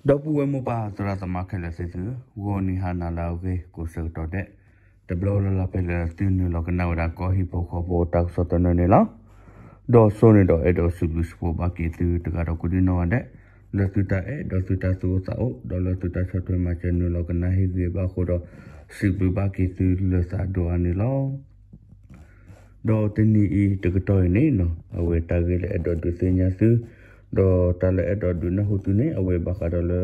ဒီပုၢ်ဝဲၢ်မိၢ်ပၢ်သရၣ်သမါခဲလၢာ်သ့ၣ်သု, ဂီၤနံၤဟါနၤလၢအဂ့ၤကိးဆၢကတီၢ်ဒဲး, တဘျီလၢ်လၢ်ဖဲလၢသုနုာ်လီၤကနၣ်ဝဲဒၣ်ကီၢ်ဟံၣ်ဖိဃီဖိတၢ်ကစီၣ်သနၢၣ်န့ၣ်လီၤ. ဒီးစိန့ၣ်ဒီးအဲၣ်ဒိးစံးဘျုးစံးဖှိၣ်ဘၣ်က့ၤသုတဂၤဒီးကိးဒံနီၢ်ဂၤဒဲး, လၢသုတၢ်အဲၣ်ဒီးသုတၢ်သူၣ်အိၣ်သးအိၣ် ဒီးလၢသုတၢ်ဆီၣ်ထွဲမၤစၢၤနုာ်လီၤကနၣ်ဟ့ၣ်ဂံၢ်ဘၣ်အဃိဒီး, စံးဘျုးဘၣ်က့ၤသုလၢသးဒိၣ်အါန့ၣ်လီၤ. ဒီးတနံၤအံၤတကတီၢ်အံၤန့ၣ်နီၤ, အဝဲတၢ်ဂ့ၢ်လၢအဲၣ်ဒိးဒုးသ့ၣ်ညါသု, ဒီးတၢ်လၢအဲၣ်ဒိးဒုးနၢ်ဟူသုန့ၣ် အဝဲဘၣ်ဃးဒီးလၢ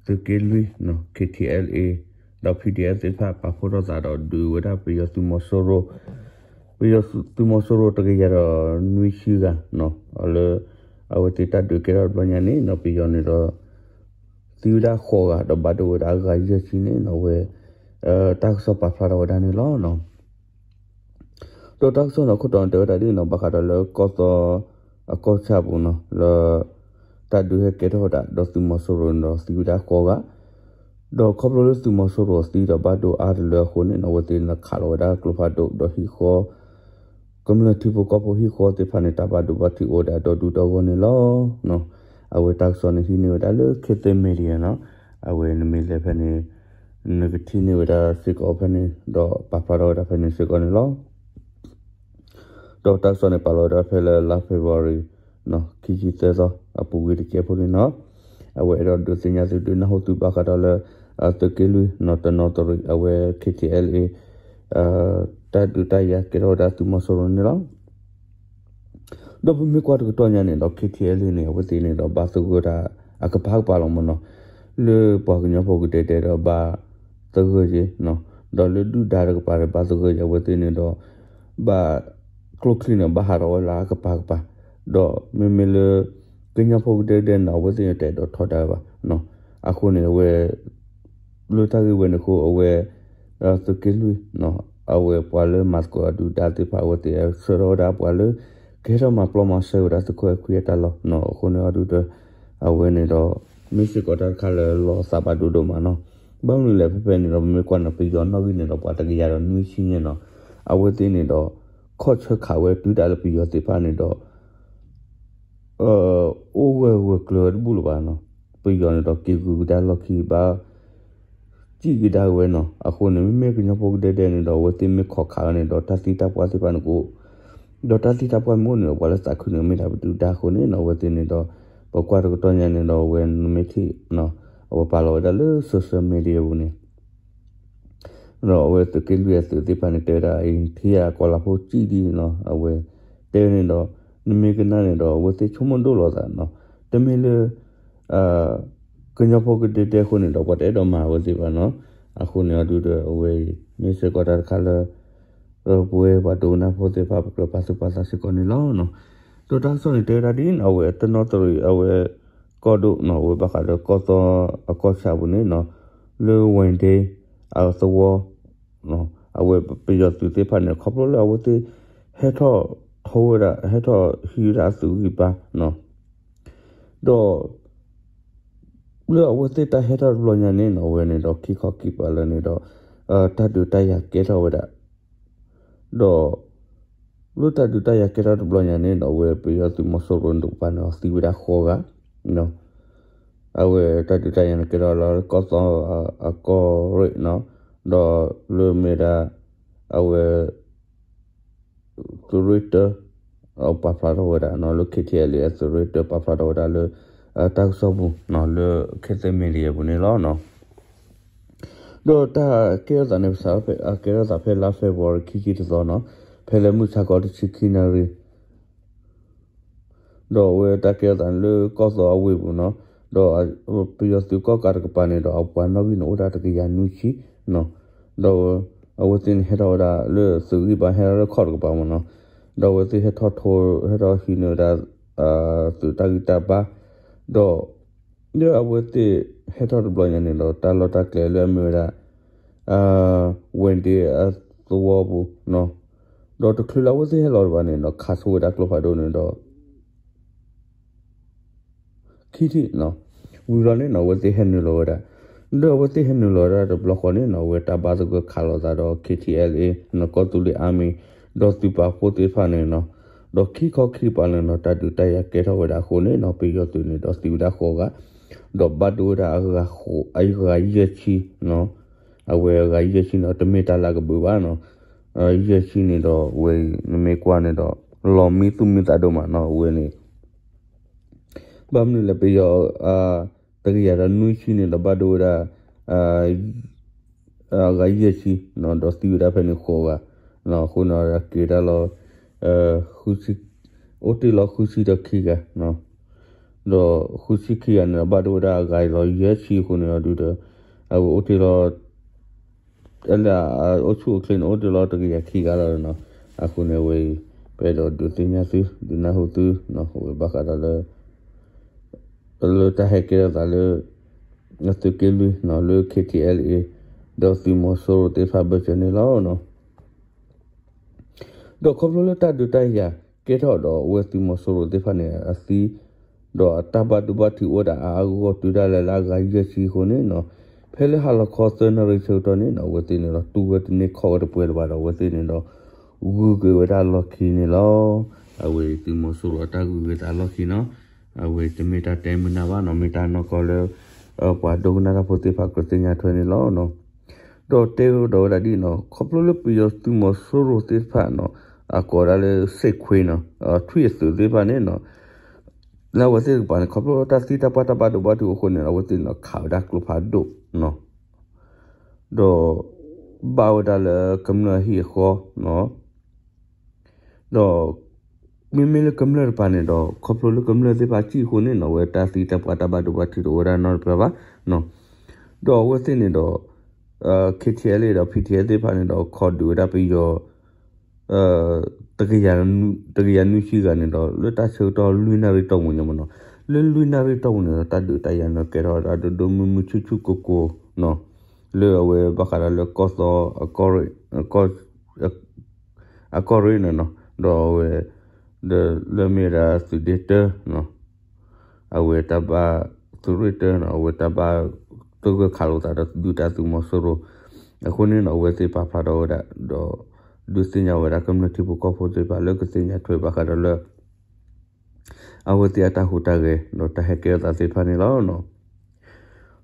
သုးက့လွံၢ်နီၤ KTLA ဒီး PDF သ့ၣ်တဖၣ်ပာ်ဖှိၣ်ထီၣ်သးဒီးဒုးဝဲဒၣ်ပယီၤသုးမီၤစိရိၤ, ပယီၤသုးမီၤစိရိၤတကယၤဒီးနွံဆံဂၤနီၤ, လၢ အဝဲသ့ၣ်တၢ်ဒုးကဲထီၣ်တဘျီညါန့ၣ်နီၤ ပယီၤန့ၣ်ဒီး သံဝဲဒၣ်ဃိးဂၤ ဒီးဘၣ်ဒိဝဲဒၣ်အဂၤယဲၢ်ဆံန့ၣ်နီၤ အဝဲ တၢ်ကစီၣ်ပာ်ဖျါထီၣ်ဝဲဒၣ်န့ၣ်လီၤ. ဒီးတၢ်ကစီၣ်န့ၣ်အခိၣ်တီန့ၣ်တဲဝဲဒၣ်ဒ်နီၤ ဘၣ်ဃးဒီးလၢကီၢ်သီအကီၢ်ဆၣ်ပူၤနီၤ လၢ တၢ်ဒုးဟဲကဲထီၣ်ဝဲဒၣ် ဒီးသုးမီၤစိရိၤန့ၣ်ဒီးသံဝဲဒၣ်ဃိးဂၤ, ဒီးခီဖျိလၢသုးမီၤစိရိၤသံဒီးဘၣ်ဒိအါတလၢအဃိန့ၣ်နီၤ အဝဲသ့ၣ်န့ၣ်ခးလီၤဝဲဒၣ်ကျိဖးဒိၣ်ဒီးဟံၣ်ဃီ ကမျၢၢ်ထံဖိကီၢ်ဖိဟံၣ်ဃီသ့ၣ်တဖၣ်န့ၣ် တၢ်ဘၣ်ဒိဘၣ်ထံးအိၣ်ဝဲဒၣ်ဒီဒူၣ်ဒီဂီၢ်န့ၣ်လီၤ. အဝဲတၢ်ကစီၣ်န့ၣ်ဟံးန့ၢ်ဝဲဒၣ်လၢ ခေတ်သစ် Media နီၤ, အဝဲနမ့ၢ်လဲၤဖဲန့ၣ် နကထံၣ်န့ၢ်ဝဲဒၣ်စ့ၢ်ကီးဖဲန့ၣ် ဒီးပာ်ဖျါထီၣ်ဝဲဒၣ်ဖဲန့ၣ်စ့ၢ်ကီးန့ၣ်လီၤ. ဒီးတၢ်ကစီၣ်န့ၣ်ပာ်လီၤဝဲဒၣ်ဖဲလၢလါ February နီၤ ခံဆံသၢသီ အပူၤကွံာ်တကဲဖိလံနီၤ, အဝဲအဲၣ်ဒိးဒုးသ့ၣ်ညါသုဒုးနၢ်ဟူသုဘၣ်ဃးဒီးလၢ သုးက့လွံၢ်နီၤ တနီသရံၣ် အဝဲ KTLA တၢ်ဒုးတၢ်ယၤကဲထီၣ်ဝဲဒၣ်သုးမီၤစိရိၤန့ၣ်လီၤ. ဒီးပမ့ၢ်ကွၢ်တကတီၢ်ညါန့ၣ်ဒီး KTLA န့ၣ် အဝဲသ့ၣ်န့ၣ်ဒီးဘၣ်သဂၢၢ်တၢ်အကပၤကပၤလီၤမ့ၢ်နီၤ, လၢပှၤကညီဖိကဒဲကဒဲဒီးဘၣ်သဂၢၢ်က့ၤနီၤ, ဒီးလၢဒုၣ်ဒါတကပၤဒီးဘၣ်သဂၢၢ်က့ၤ အဝဲသ့ၣ်န့ၣ်ဒီး ဘၣ် ကျိချံန့ၣ် ဘၣ်ဟးထီၣ်ဝဲလၢအကပၤကပၤ, ဒီးမ့မ့ၢ်လၢ ကညီဖိကဒဲကဒဲန့ၣ် အဝဲသ့ၣ်န့ၣ်တအဲၣ်ဒိးထီဒါဘၣ်နီၤ, အဃိန့ၣ် အဝဲ လၢတၢ်ဂ့ၢ်ဝဲန့ၣ်အဃိ အဝဲ သုးက့လွံၢ်နီၤ အဝဲပှၤလၢမၤသကိးအဒုၣ်ဒါသ့ၣ်တဖၣ် အဝဲသ့ၣ်ဆှၢထီၣ်ဝဲဒၣ်ပှၤလၢ ကဟဲထီၣ်မၤပျီမၤစၢၤဝဲဒၣ်သုးခိၣ်အဲခွံအတၢ်လီၢ်နီၤ, အဃိန့ၣ်အဒုးဒီး အဝဲန့ၣ်ဒီး မ့ၢ်စ့ၢ်ကီးတၢ်တခါလၢလီၤသးဘၣ်ဒိဒိၣ်မးနီၤ, ဘၣ်မနုၤလဲၣ်ဖဲဖဲန့ၣ်ဒီး ပမ့ၢ်ကွၢ်န့ၣ် ပယီၤနီၣ်ဂံၢ်န့ၣ်ဒီး ပှၤတကယၤဒီးနွံဆံန့ၣ်နီၤ, အဝဲသ့ၣ်န့ၣ်ဒီး ခီၣ်ဆၢခးဝဲတုၤဒၣ်လၢပယီၤသ့ၣ်တဖၣ်န့ၣ်ဒီး အိၣ်ဂၢၢ်ဂၢၢ်ကျၢၤဝဲတဘူၣ်လၢၤဘၣ်နီၤ, ပယီၤန့ၣ်ဒီးက့ၤဂုၤကဒါလီၢ်ခံဘၣ် စံၣ်ကဒါဝဲနီၤ, အဃိန့ၣ် မ့မ့ၢ်ကညီဖိကဒဲကဒဲန့ၣ်ဒီး အဝဲသ့ၣ်မ့ၢ်ခိးခးဝဲန့ၣ်ဒီး တၢ်သံတၢ်ပှၢ်သ့ၣ်တဖၣ်န့ၣ်ကအိၣ်, ဒီးတၢ်သံတၢ်ပှၢ်မ့ၢ်အိၣ်န့ၣ်ဒီး ပှၤလၢသးခုန့ၣ်မ့ၢ်ဒၣ်ပဒုၣ်ဒါအဃိန့ၣ်နီၤ, အဝဲသ့ၣ်န့ၣ်ဒီး ပကွၢ်တကတီၢ်ညါန့ၣ်ဒီး အဝဲနမ့ၢ်ထံၣ် အဝဲပာ်လီၤဝဲဒၣ်လၢ social media ပူၤန့ၣ် ဒီးအဝဲသုးက့လွံၢ်အသုးသ့ၣ်တဖၣ်န့ၣ် တဲဝဲဒၣ်အံၤ ထံဂၤကီၤလၤဖိစံၣ်ဒ်နီၤ, အဝဲတဲန့ၣ်ဒီး နမ့ၢ်ကနၣ်န့ၣ်ဒီး အဝဲသ့ၣ်ဆိကမိၣ်ဒိၣ်လီၤသးနီၤ, တမ့ၢ်လၢ ကညီဖိကဒဲကဒဲအဃိန့ၣ်ဒီး ပှၤတအဲၣ်ဒိးမၤအဝဲသ့ၣ်ဘၣ်နီၤ, အဃိန့ၣ်အဒုးဒီး အဝဲအံၤ မ့ၢ်စ့ၢ်ကီးတၢ်တခါလၢ ပဝဲပှၤဒိကနၣ်ဖိသ့ၣ်တဖၣ် ပကြၢးပာ်သူၣ်ပာ်သးစ့ၢ်ကီးန့ၣ်လီၤ. ဒီးတၢ်ကစီၣ်န့ၣ်တဲဝဲဒၣ်ဒ်နီၤ အဝဲတနီသရံၣ် အဝဲ ကီၢ်ဒိၣ်နီၤ အဝဲဘၣ်ဃးဒီးကီၢ်သီအကီၢ်ဆၣ်ပူၤန့ၣ်နီၤ, လၢ ဝ့ၣ်ဒ့ အသဝီ အဝဲပယီၤသုးသ့ၣ်တဖၣ်န့ၣ် ခီဖျိလၢအဝဲသ့ၣ် ဟဲထီၣ်ထီဝဲဒၣ် ဟဲထီၣ်ဟံးဝဲဒၣ်အသုးဂံၢ်ဘါနီၤ, ဒီး လၢအဝဲသ့ၣ်တၢ်ဟဲထီၣ်တဘျီညါန့ၣ်နီၤ အဝဲန့ၣ်ဒီးခံခီခံပၤလၢာ်န့ၣ်ဒီး တၢ်ဒုးတၢ်ယၤကဲထီၣ်ဝဲဒၣ် ဒီး လၢတၢ်ဒုးတၢ်ယၤကဲထီၣ်တဘျီညါန့ၣ်နီၤ အဝဲပယီၤသုးမီၤစိရိၤန့ၣ်တကပၤန့ၣ် သံဝဲဒၣ်ဃိးဂၤ အဝဲတၢ်ဒုးတၢ်ယၤန့ၣ်ကဲထီၣ်လၢကီၢ်သီအကီၢ်ရ့ၣ်နီၤ, ဒီးလၢမ့ၢ်ဒၣ် အဝဲ သုးရ့ၣ်တၢ ပာ်ဖျါထီၣ်ဝဲဒၣ်နီၤ လၢ KTLA အသုးရ့ၣ်တၢ ပာ်ဖျါထီၣ်ဝဲဒၣ်လၢ တၢ်ကစီၣ်ပူၤနီၤ လၢ ခေတ်သစ် Media ပူၤန့ၣ်လီၤ. ဒီးတၢ်ကဲထီၣ်သးန့ၣ် ကဲထီၣ်သးဖဲလါ February ခံဆံတသီနီၤ, ဖဲလၢမုၢ်ဆါခီတဆံခံနၣ်ရံၣ် ဒီးအဝဲတၢ်ကဲထီၣ်သးန့ၣ်လၢကီၢ်သီအဝ့ၢ်ပူၤနီၤ, ဒီးပယီၤသုးကီၣ်ကးတကပၤန့ၣ်ဒီး အပှၤနီၣ်ဂံၢ်န့ၣ်အိၣ်ဒၣ်တကယၤနွံဆံနီၤ, ဒီးအဝဲသ့ၣ်န့ၣ်ဟဲထီၣ်ဝဲဒၣ်လၢသုးဂံၢ်ဘါ ဟဲထီၣ်လၢခီၣ်တကပၤမ့ၢ်နီၤ, ဒီးအဝဲသ့ၣ်ဟဲထီၣ်ထိ ဟဲထီၣ်ဟံးန့ၢ်ဝဲဒၣ် သုးတၢ်ဂံၢ်တၢ်ဘါ, ဒီး လၢအဝဲသ့ၣ်ဟဲထီၣ်တဘျီညါန့ၣ်ဒီး တၢ်လီၢ်တၢ်ကျဲလၢအမ့ၢ်ဝဲဒၣ် ဝ့ၣ်ဒ့အသဝီပူၤနီၤ, ဒီးတချုးလၢအဝဲသ့ၣ်ဟဲလီၤတဘၣ်န့ၣ်ဒီး ခးဆိဝဲဒၣ်ကျိဖးဒိၣ်န့ၣ်ဒီး ခံထံၣ်နီၤ, ဝံၤလီၤန့ၣ်နီၤ အဝဲသ့ၣ်ဟဲနုာ်လီၤဝဲဒၣ်, လၢအဝဲသ့ၣ်ဟဲနုာ်လီၤဝဲဒၣ်တဘျီဃီန့ၣ်နီၤ အဝဲတၢ်ဘၣ်သဂၢၢ်ခးလိာ်သးဒီး KTLA နီၤ ကီၢ်သူလ့ၤ Army ဒီးသုးပာ်ဖှိၣ်သ့ၣ်တဖၣ်န့ၣ်နီၤ, ဒီးခံခီခံကပၤန့ၣ်နီၤ တၢ်ဒုးတၢ်ယၤကဲထီၣ်ဝဲဒၣ်အဃိန့ၣ်နီၤ ပယီၤသုးန့ၣ်ဒီးသံဝဲဒၣ်ဃိးဂၤ, ဒီးဘၣ်ဒိဝဲဒၣ်အဂၤဃိး အဂၤယဲၢ်ဆံနီၤ, အဝဲအဂၤယဲၢ်ဆံန့ၣ် တမ့ၢ်တၢ်လၢအကဘုးဘၣ်နီၤ, ယဲၢ်ဆံန့ၣ်ဒီးဝဲအံၤ နမ့ၢ်ကွၢ်န့ၣ်ဒီး လီၤမံသူၣ်မံသးဒိၣ်မးနီၤ အဝဲန့ၣ် ဘၣ်မနုၤလဲၣ် ပယီၤ တကယၤဒီးနွံဆံန့ၣ်ဒီးဘၣ်ဒိဝဲဒၣ် အဂၤယဲၢ်ဆံနီၤ, ဒီးသံဝဲဒၣ်ဖဲန့ၣ်ဃိးဂၤ, အဃိန့ၣ်က့ၤဒၣ်လီၤ အိၣ်တ့ၢ်လီၤဃုဆံဒီးခံဂၤ, ဒီးဃုဆံခံဂၤန့ၣ်ဒီးဘၣ်ဒိဝဲဒၣ်အဂၤလီၤယဲၢ်ဆံအဃိန့ၣ်ဒီး အဝဲအိၣ်တ့ၢ်လီၤ လၢအအိၣ်ဆူၣ်အိၣ်ချ့န့ၣ် အိၣ်တ့ၢ်လီၤတကယၤခံဂၤလီၤနီၤ, အဃိန့ၣ်ဝဲအံၤ ပအဲၣ်ဒိးဒုးသ့ၣ်ညါသု ဒုးနၢ်ဟူသု အဝဲဘၣ်ဃးဒီးလၢ လၢတၢ်ဟဲကဲထီၣ်သးလၢ အသုးက့လွံၢ်နီၤ လၢ K T L A ဒီးသုးမီၤစိရိၤသ့ၣ်တဖၣ်ဘၢၣ်စၢၤန့ၣ်လီၤ. ဒီးခီဖျိလၢတၢ်ဒုးတၢ်ယၤကဲထီၣ်ဒီးအဝဲသုးမီၤစိရိၤသ့ၣ်တဖၣ်န့ၣ် အသံ ဒီးအတၢ်ဘၣ်ဒိဘၣ်ထံးအိၣ်ဝဲဒၣ်အါအါဂီၢ်ဂီၢ်တုၤဒၣ်လဲာ်လၢအဂၤယဲၢ်ဆံအဃိန့ၣ်နီၤ, ဖဲလၢဟါလီၤခီသၢနၣ်ရံၣ်ဆၢကတီၢ်န့ၣ်နီၤ အဝဲသ့ၣ်န့ၣ်ဒီးတူၢ်ဝဲတန့ၢ်ခီၣ်ဝဲတပှဲၤလၢၤဘၣ်ဒီး အဝဲသ့ၣ်န့ၣ်ဒီး ဂုၤက့ၤဝဲဒၣ်လီၢ်ခံန့ၣ်လီၤ. အဝဲသုးမီၤစိရိၤအတၢ်ဂုၤက့ၤသးလီၢ်ခံနီၤ, အဝဲတမ့ၢ်တၢ်တဲမုာ်နၢ်ဘၣ်နီၤ, မ့ၢ်တၢ်နီၢ်ကီၢ်လၢ ပှၤဒိကနၣ်တၢ်ဖိသ့ၣ်တဖၣ်ကြၢးသ့ၣ်ညါထွဲန့ၣ်လီၤ. ဒီးတဲဒီးဝဲဒၣ်ဒ်နီၤ ခီဖျိလၢပယီၤသုးမီၤစိရိၤသ့ၣ်တဖၣ်နီၤ အကိးဒၣ်လၢ စ့ၣ်ခွ့နီၤ ထွံၣ်အသုးသ့ၣ်တဖၣ်န့ၣ်နီၤ လၢအဝဲသ့ၣ်တကပၤန့ၣ် ခီဖျိတၢ်သံတၢ်ပှၢ်တၢ်ဘၣ်ဒိဘၣ်ထံးအဃိန့ၣ် အဝဲသ့ၣ်န့ၣ်ဒီးခးဝဲဒၣ်ကျိဖးဒိၣ်နီၤ, ဒီး ဘၣ်ဝဲဒၣ်လၢကမျၢၢ်အဟံၣ်အဃီနီၤ, ဒီး မ့မ့ၢ်လၢကမျၢၢ်တကပၤန့ၣ်ဒီး ခီဖျိလၢကမျၢၢ်သ့ၣ်တဖၣ်စံၣ်အဃိန့ၣ်နီၤ အဝဲတၢ်သံတၢ်ပှၢ်တၢ်ဘၣ်ဒိဘၣ်ထံးတအိၣ်ဝဲဒၣ်နီတဖျၢၣ်ဘၣ်နီၤ, ဒီးအဝဲသ့ၣ်န့ၣ်ဒီး K T L A ဒီး P D F သ့ၣ်တဖၣ်န့ၣ်ဒီး ခိးဒုးဝဲဒၣ်ပယီၤ တကယၤနွံဆံဂၤန့ၣ်ဒီး လၢတၢ်ဆၢကတီၢ်လွံၢ်နၣ်ရံၣ်တီၢ်ပူၤညါမ့ၢ်နီၤ, လၢလွံၢ်နၣ်ရံၣ်တီၢ်ပူၤန့ၣ်ဒီး တၢ်ဒုးတၢ်ယၤန့ၣ်ကဲထီၣ်ဝဲဒၣ်ဒိၣ်ဒိၣ်မုၢ်မုၢ်ဆူၣ်ဆူၣ်ကိၢ်ကိၢ်နီၤ, လၢအဝဲဘၣ်ဃးဒီးလၢကီၢ်သီ အကီၢ်ရ့ၣ်န့ၣ်နီၤ, ဒီးအဝဲ ဒီးလၢမ့ၢ်ဝဲဒၣ်သုးဒ့တၢနီၤ အဝဲတၢ်ဘၣ် သုးရ့ၣ်တၢနီၤ အဝဲတၢ်ဘၣ် တဂၢၢ်ခးလိာ်သးဒီးဒုၣ်ဒါသုးမီၤစိရိၤ အဃိန့ၣ်နီၤ အဝဲသ့ၣ်ပာ်ဖျါထီၣ်ဝဲဒၣ် ဒီးဒုးသ့ၣ်ညါဝဲဒၣ်ကမျၢၢ်ထံဖိကီၢ်ဖိသ့ၣ်တဖၣ်လၢကသ့ၣ်ညါထွဲဘၣ်ဃးဒီးလၢ အဝဲသ့ၣ်အတၢ်ဟူးတၢ်ဂဲၤ ဒီးတၢ်ဟဲကဲထီၣ်သးသ့ၣ်တဖၣ်န့ၣ်လီၤ.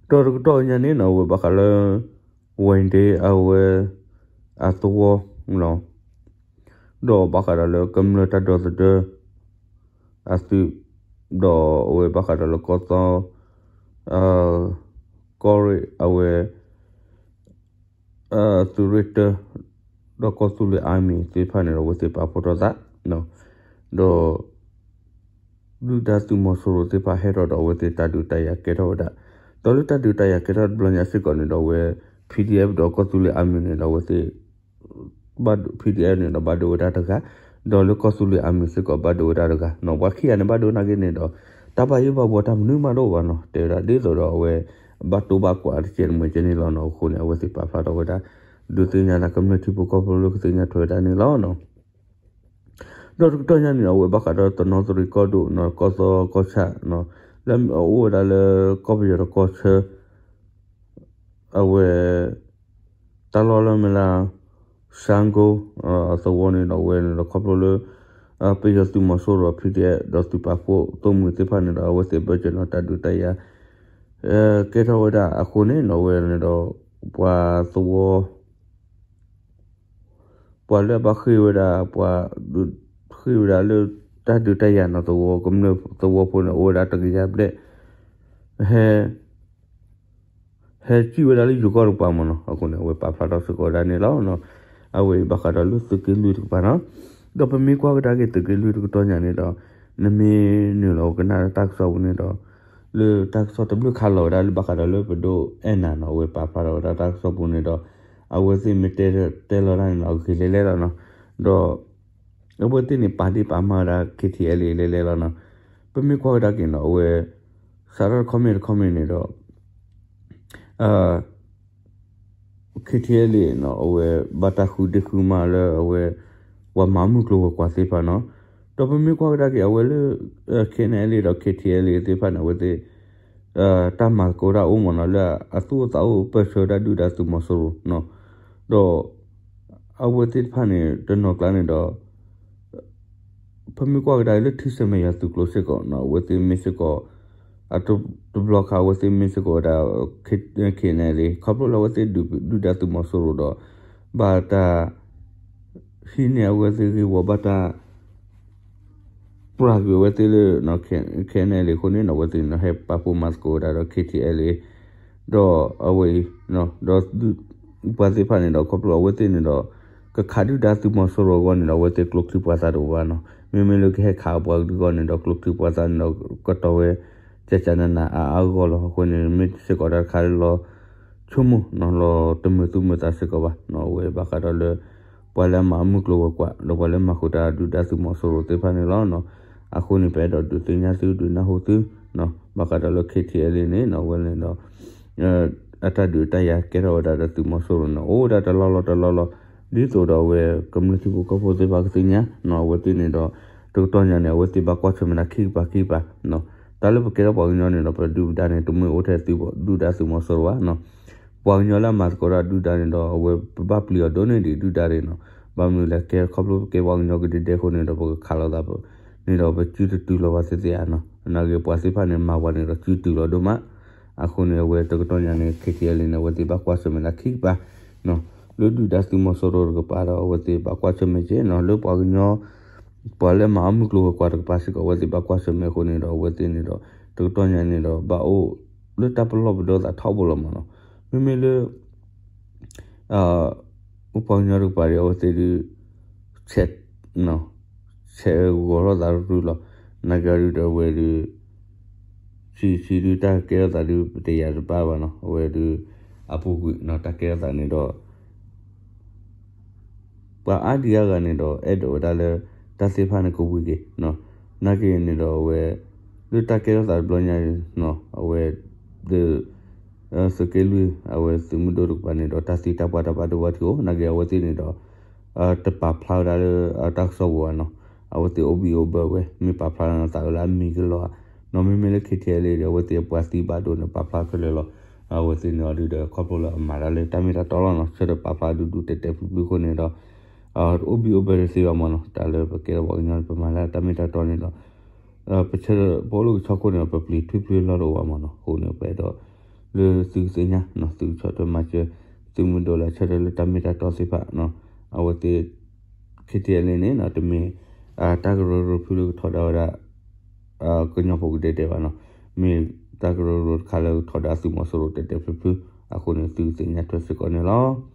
ဒီးတကတီၢ်ညါန့ၣ်နီၤ အဝဲဘၣ်ဃးလၢ ဝဲဒ့အဝဲ အသဝီလီၤ. ဒီးဘၣ်ဃးဒီးလၢကမျၢၢ်တၢ်ဒီသဒၢ အသုး ဒီးအဝဲဘၣ်ဃးဒီးလၢကီၢ်သီ ကီၢ်ရ့ၣ်အဝဲ သုးရ့ၣ်တၢ ဒီးကီၢ်သူလ့ၤ Army သ့ၣ်တဖၣ်န့ၣ်ဒီး အဝဲသ့ၣ်ပာ်ဖှိၣ်ထီၣ်သး ဒီး ဒုၣ်ဒါသုးမီၤစိရိၤသ့ၣ်တဖၣ်ဟဲထီၣ်ဒီးအဝဲသ့ၣ်တၢ်ဒုးတၢ်ယၤကဲထီၣ်ဝဲဒၣ်, ဒီးလၢတၢ်ဒုးတၢ်ယၤကဲထီၣ်တဘျီညါစ့ၢ်ကီးန့ၣ်ဒီးအဝဲ P D F ဒီးကီၢ်သူလ့ၤ Army န့ၣ်ဒီးအဝဲသ့ၣ် P D F န့ၣ်ဒီးဘၣ်ဒိဝဲဒၣ်တဂၤ, ဒီးလၢကီၢ်သူလ့ၤ Army စ့ၢ်ကီးဘၣ်ဒိဝဲဒၣ်တဂၤနီၤ, ပှၤခံဂၤန့ၣ်ဘၣ်ဒိနာ်က့န့ၣ်ဒီး တၢ်ဘၣ်ယိၣ်ဘၣ်ဘှီတၢ်မနုၤမးတအိၣ်ဘၣ်နီၤ, တဲဝဲဒၣ်ဒ်သိးဒီးအဝဲ ဘၣ်တိၢ်ဘၣ်ကွၢ်တကဲးတမှဲးကဲန့ၣ်လီၤနီၤ, အဃိန့ၣ် အဝဲသ့ၣ်ပာ်ဖျါထီၣ်ဝဲဒၣ် ဒုးသ့ၣ်ညါတၢ်ကမျၢၢ်ထံဖိကီၢ်ဖိလၢကသ့ၣ်ညါထွဲဝဲဒၣ်န့ၣ်လီၤနီၤ. ဒီးတကတီၢ်ညါန့ၣ် အဝဲဘၣ်ဃးဒီးတနီသရံၣ်ကီၢ်ဒိၣ်နီၤ ကီၢ်သီကီၢ်ဆၣ်နီၤ လၢအအိၣ်ဝဲဒၣ်လၢကီၢ်ပယီၤတကီၢ်ဆၢ အဝဲ တၢ်လီၢ်လၢမ့ၢ်လၢ ရှမ်းကိ သဝီန့ၣ်ဒီးအဝဲန့ၣ်ဒီးခီဖျိလၢ ပယီၤသုးမီၤစိရိၤ P D F ဒီးသုးပာ်ဖှိၣ်သိၣ်မှံၤသ့ၣ်တဖၣ်န့ၣ်ဒီး အဝဲသ့ၣ်ဘၢၣ်စၢၤနီၤ တၢ်ဒုးတၢ်ယၤ ကဲထီၣ်ဝဲဒၣ်အဃိန့ၣ်နီၤ အဝဲန့ၣ်ဒီး ပှၤသဝီ ပှၤလၢအဘၣ်ဃ့ၢ်ဝဲဒၣ် ပှၤ ဃ့ၢ်ဝဲဒၣ်လၢ တၢ်ဒုးတၢ်ယၤနီၤ သဝီ ကမျၢၢ်သဝီဖိန့ၣ် အိၣ်ဝဲဒၣ်တကယၤဘျဲၣ် ဟဲ ဟဲစံၣ်ဝဲဒၣ်လၢယိၤကီၢ်တကပၤမ့ၢ်နီၤ, အဃိန့ၣ် အဝဲပာ်ဖျါထီၣ်စ့ၢ်ကီးဝဲဒၣ်န့ၣ်လီၤ. အဝဲအံၤဘၣ်ဃးဒီးလၢသုးက့လွံၢ်တကပၤနီၤ, ဒီးပမ့ၢ်ကွၢ်ကဒါက့ၤသုးက့လွံၢ်တကတီၢ်ညါန့ၣ်ဒီး နမ့ၢ်နုာ်လီၤကနၣ်တၢ်ကစီၣ်ပူၤန့ၣ်ဒီး လၢတၢ်ကစီၣ်တဘျုးခါလီၤဝဲဒၣ်လၢဘၣ်ဃးဒီးလၢပဒိၣ်အဲၣ်နၤနီၤ အဝဲပာ်ဖျါထီၣ်ဝဲဒၣ်တၢ်ကစီၣ်ပူၤန့ၣ်ဒီး အဝဲသ့ၣ်မ့ၢ်တဲတဲလီၤတၢ်န့ၣ်နီၤ အဂ့ၤလဲၤလဲၤလီၤနီၤ, ဒီး အဝဲသ့ၣ်န့ၣ်ပာ်ဒ့ၣ်ပာ်မၤဝဲဒၣ် K T L A လဲၤလဲၤလီၤနီၤ, ပမ့ၢ်ကွၢ်ဝဲဒၣ်က့ၤနီၤ အဝဲ စးထီၣ်တခီမ့ၢ်တခီမ့ၢ်န့ၣ်ဒီး K T L A နီၤ အဝဲဘၣ်တၢ်ဃုဒ့ၣ်ဃုမၤလၢအဝဲ ပှၤမၤမုၢ်ကျိၤဝဲၤကွာ်သ့ၣ်တဖၣ်နီၤ, ဒီးပမ့ၢ်ကွၢ်ကဒါက့ၤအဝဲလၢ K N L A ဒီး K T L A သ့ၣ်တဖၣ်န့ၣ် အဝဲသ့ၣ် တၢ်မၤသကိးတၢ်အိၣ်မ့ၢ်နီၤ လၢအသူၣ်အိၣ်သးအိၣ်ပၢၢ်ဆၢဝဲဒၣ်ဒုၣ်ဒါသုးမီၤစိရိၤနီၤ, ဒီး အဝဲသ့ၣ်တဖၣ်န့ၣ် တနီၤကျါန့ၣ်ဒီး ပမ့ၢ်ကွၢ်ကဒါက့ၤလၢထံဆဲမဲာ်ယွၤသုးကျိၤစ့ၢ်ကီးနီၤ အဝဲသ့ၣ်မ့ၢ်စ့ၢ်ကီး တဘျီခါအဝဲသ့ၣ်မ့ၢ်စ့ၢ်ကီးဝဲဒၣ် ခဲ ခဲအံၤန့ၣ်လံ ခီဖျိလၢအဝဲသ့ၣ်ဒုၣ်ဒါသုးမီၤစိရိၤဒီး ဘၣ်တၢ် ဟံးန့ၢ်အဝဲသ့ၣ်ဂ့ၢ်ဝီ ဘၣ်တၢ် ပှၢ်ကွံာ်အဝဲသ့ၣ်လၢ ခဲအံၤန့ၣ်လံအဃိန့ၣ် အဝဲသ့ၣ်န့ၣ်ဒီး ဟဲပာ်ဖှိၣ်မၤသကိးဝဲဒၣ်ဒီး ခဲထံအဲလ့ ဒီးအဝဲအံၤ ဒီး ပှၤသ့ၣ်တဖၣ်န့ၣ်ဒီး ခီဖျိအဝဲသ့ၣ်န့ၣ်ဒီး ကခးဒုၣ်ဒါသုးမီၤစိရိၤအဂီၢ်န့ၣ်ဒီး အဝဲသ့ၣ်ကျိချံပှၤသၣ်တအိၣ်ဘၣ်နီၤ. မ့မ့ၢ်လၢကဟဲခးပှၤကလုာ်အဂီၢ်န့ၣ်ဒီး ကျိချံပှၤသၣ်န့ၣ်ဒီး ကတီၤဝဲ ကကနနအါအါဂီၢ်လီၤ. အဃိန့ၣ် မ့ၢ်စ့ၢ်ကီးတၢ်တခါလၢလီၤ ဆိကမိၣ်နီၤ လီၤတမုာ်သူၣ်မုာ်သးစ့ၢ်ကီးဘၣ်နီၤ. အဝဲဘၣ်ဃးဒီးလၢ ပှၤလၢအမၤအမုၢ်ကျိၤဝဲၤကွာ် ဒီးပှၤလၢမၤဃုာ်တၢ်ဒုၣ်ဒါသုးမီၤစိရိၤသ့ၣ်တဖၣ်န့ၣ်လီၤ. အဃိန့ၣ် ပအဲၣ်ဒိးဒုးသ့ၣ်ညါသု ဒုးနၢ်ဟူသု ဘၣ်ဃးဒီးလၢ ခဲထံအဲလ့ န့ၣ်နီၤ အဝဲန့ၣ်ဒီး အတၢ်ဒုးတၢ်ယၤကဲထီၣ်ဝဲဒၣ်ဒီးသုးမီၤစိရိၤန့ၣ် အိၣ်ဝဲဒၣ်တလီၢ်လီၢ်တလီၢ်လီၢ် ဒ်သိးဒီးအဝဲကမျၢၢ်ထံဖိကီၢ်ဖိသ့ၣ်တဖၣ်ကသ့ၣ်ညါနီၤ. အဝဲသ့ၣ်န့ၣ်ဒီး တကတီၢ်ညါန့ၣ် အဝဲသ့ၣ်ဘၣ်ကွၢ်ဆၢၣ်မဲာ်တၢ်ခံကပၤခံကပၤ တၢ်လၢပကဲထီၣ်ပှၤကညီန့ၣ်ဒီး ပဒုၣ်ပဒါန့ၣ် တမ့ၢ်အိၣ်ထဲသုးဒုၣ်ဒါသုးမီၤစိရိၤဘၣ်နီၤ. ပှၤကညီလၢအမၤသကိးတၢ်ဒုၣ်ဒါန့ၣ်ဒီး အဝဲပဘၣ်ပျံၤအီၤဒိၣ်န့ၢ်ဒံးဒုၣ်ဒါန့ၣ်နီၤ. ဘၣ်မနုၤလဲၣ် ကဲခီဖျိပကဲပှၤကညီကဒဲဒဲအဃိန့ၣ်ဒီး ပကခးလိာ်သးန့ၣ်ဒီး ပစုတတုၤလီၤဘၣ်သ့ၣ်သ့ၣ်ဧါနီၤ. နာ်က့ပှၤသ့ၣ်တဖၣ်န့ၣ် မၤပှၤန့ၣ်ဒီးစုတုၤလီၤဒိၣ်မး. အဃိန့ၣ် အဝဲတကတီၢ်ညါန့ၣ် ခဲထံအဲလ့ န့ၣ် အဝဲသ့ၣ်ဘၣ်ကွၢ်ဆၢၣ်မဲာ်တၢ်ခံကပၤ လၢဒုၣ်ဒါသုးမီၤစိရိၤတကပၤဒီး အဝဲသ့ၣ်ဘၣ်ကွၢ်ဆၢၣ်မဲာ်က့နီၤ. လၢပှၤကညီ ပှၤလၢမၤအမုၢ်ကျိၤဝဲၤကွာ်တကပၤစ့ၢ်ကီး အဝဲသ့ၣ်ဘၣ်ကွၢ်ဆၢၣ်မဲာ်အဃိန့ၣ်ဒီး အဝဲသ့ၣ်န့ၣ်ဒီး တကတီၢ်ညါန့ၣ်ဒီး ဘၣ်အိၣ်လၢတၢ်ပလီၢ်ပဒီသးထီဘိလီၤမးနီၤ. မ့မ့ၢ်လၢ ပှၤကညီတကပၤဒီး အဝဲသ့ၣ်ဒုး ဆဲး ဆဲးဂီၤထီၣ်သးရုၢ်ရုၢ်လီၤ. နာ်က့ဒုးဒီးအဝဲဒုး ဆံးဆံးဒုးတၢ်ကဲထီၣ်သးဒုး ပတယၤတဘၣ်ဘၣ်နီၤ. အဝဲဒုး အပူၤကွံာ်နီၤ တၢ်ကဲထီၣ်သးန့ၣ်ဒီး ပှၤအါဒံအါဂၤန့ၣ်ဒီး အဲၣ်ဒိးဝဲဒၣ်လၢ တၢ်သ့ၣ်တဖၣ်န့ၣ်ကဝံၤက့ၤနီၤ. နာ်က့န့ၣ်ဒီးအဝဲ လၢတၢ်ကဲထီၣ်သးတဘျီညါနီၤ အဝဲ ဒုး သုးက့လွံၢ် အဝဲသုးမုၢ်ဒိၣ်တကပၤန့ၣ်ဒီး တၢ်သံတၢ်ပှၢ်တၢ်ဘၣ်ဒိဘၣ်ထံးအိၣ် နာ်က့အဝဲသ့ၣ်န့ၣ်ဒီး တပာ်ဖျါဝဲဒၣ်လၢတၢ်ကစီၣ်ပူၤဘၣ်နီၤ. အဝဲသ့ၣ်အိၣ်ဘံၣ်အိၣ်ဘၢဝဲ မ့ၢ်ပာ်ဖျါလၢသးဝဲလၢအမံၤကလီၤဧါနီၤ. မ့မ့ၢ်လၢ ခဲထံအဲလ့ ဒီး အဝဲသ့ၣ်ပှၤသံဘၣ်ဒိန့ၣ် ပာ်ဖျါခဲလၢာ်လီၤ. အဝဲသ့ၣ်န့ၣ်အီၤဒုးဒီး ခီဖျိလၢအမၤတၢ်လၢတၢ်မ့ၢ်တၢ်တီလီၤနီၤ ဆၢဒီးပာ်ဖျါဒူဒူတဲာ်တဲာ်ဖျုးဖျုးအဃိန့ၣ်ဒီး အိၣ်ဘံၣ်အိၣ်ဘၢတသ့ဘၣ်မးနီၤ. တၢ်လၢပကဲထီၣ်ပှၤကညီန့ၣ် ပမၤလၢတၢ်မ့ၢ်တၢ်တီန့ၣ်ဒီး ပဆၢ ပအိၣ်လၢကဆီခိၣ်န့ၣ်ဒီး ပပျံၤထွံဖျုလီၢ်တအိၣ်ဘၣ်မးနီၤ. အဃိန့ၣ် ပအဲၣ်ဒိး လၢသုကသ့ၣ်ညါနီၤ သုကဆီၣ်ထွဲမၤစၢၤ သုးမုၢ်ဒိၣ်လၢဆၢထၢၣ်လၢတၢ်မ့ၢ်တၢ်တီသ့ၣ်တဖၣ်နီၤ. အဝဲသ့ၣ် ခဲထံအဲလ့ န့ၣ်နီၤ တမ့ၢ် တၢ်ကရၢကရိဖုလၢကထီဒါဝဲဒၣ် ကညီဖိကဒဲဒဲဘၣ်နီၤ. မ့ၢ်တၢ်ကရၢကရိတခါလၢကထီဒါသုးမီၤစိရိၤတဲာ်တဲာ်ဖျုးဖျုး အဃိန့ၣ်သုကသ့ၣ်ညါထွဲစ့ၢ်ကီးန့ၣ်လီၤ.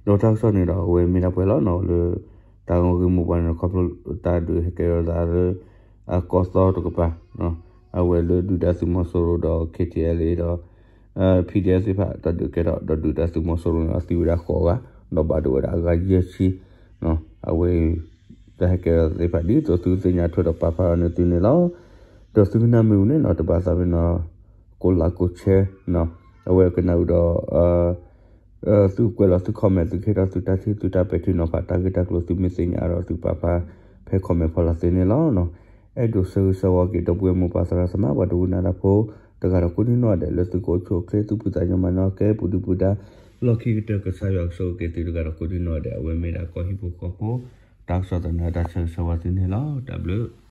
ဒီးတၢ်ကစီၣ်န့ၣ်ဒီး အဝဲမ့ၢ်ဒၣ်ပှဲၤလီၤနီၤ လၢ တၢ်ဂီၤဂ့ၢ်မိၢ်ပှၢ်န့ၣ်ဒီး ခီဖျိတၢ်ဒုးဟဲကဲထီၣ်သးလၢ ကီၢ်သီတကပၤ အဝဲလၢဒုၣ်ဒါသုးမီၤစိရိၤဒီး ခဲထံအဲလ့ ဒီး PDF သ့ၣ်တဖၣ် တၢ်ဒုးကဲထီၣ်ဒီးဒုၣ်ဒါသုးမီၤစိရိၤန့ၣ် အသံဝဲဒၣ်ဃိးဂၤ ဒီးဘၣ်ဒိဝဲဒၣ်အဂၤယဲၢ်ဆံ အဝဲ တၢ်ဟဲကဲထီၣ်သ့ၣ်တဖၣ် ဒ်သိးသုကသ့ၣ်ညါထွဲဒီးပာ်ဖျါအီၤန့ၢ်သုန့ၣ်လီၤ. ဒီးသုကနၣ်မ့ၢ်ဝံၤန့ၣ်နီၤ တဘၣ်သးပ့ၤနီၤ ကိးlikeကိးshare အဝဲကနၣ်ဝံၤဒီး သုကွဲးလီၤသုcomment သုကဟ့ၣ်ထီၣ်သုတၢ်ထံၣ်သုတၢ်ပဲာ်ထံနီၤဖး တၢ်ဂ့ၢ်တၢ်ကျိၤသုမ့ၢ်သ့ၣ်ညါအါဒီးသုပာ်ဖျါဖဲ comment ဖီလာ်သ့န့ၣ်လီၤ. အဲၣ်ဒိးဆၢဂ့ၤဆၢဝါက့ၤ ဒီပုၢ်ဝဲၢ်မိၢ်ပၢ်သရၣ်သမါ ပှၤဒိကနၣ်တၢ်ဖိ တဂၤဒီးကိးဒံနီၢ်ဒဲး လၢသုကအိၣ်ဆူၣ်အိၣ်ချ့ သူၣ်ဖှံသးညီမၤနၢၤကဲ ပူၤဒုၣ်ပူၤဒါ လီၢ်ခံကတၢၢ် ကစၢ်ယွၤကဆိၣ်ဂ့ၤက့ၤသုတဂၤဒီးကိးဒံနီၢ်ဒဲး အဝဲမ့ၢ်ဒၣ်ကီၢ်ဟံၣ်ဖိဃီဖိ တၢ်ကစီၣ်သန့အတၢ်ဆၢဂ့ၤဆၢဝါသုန့ၣ်လီၤ. တၢ်ဘျုး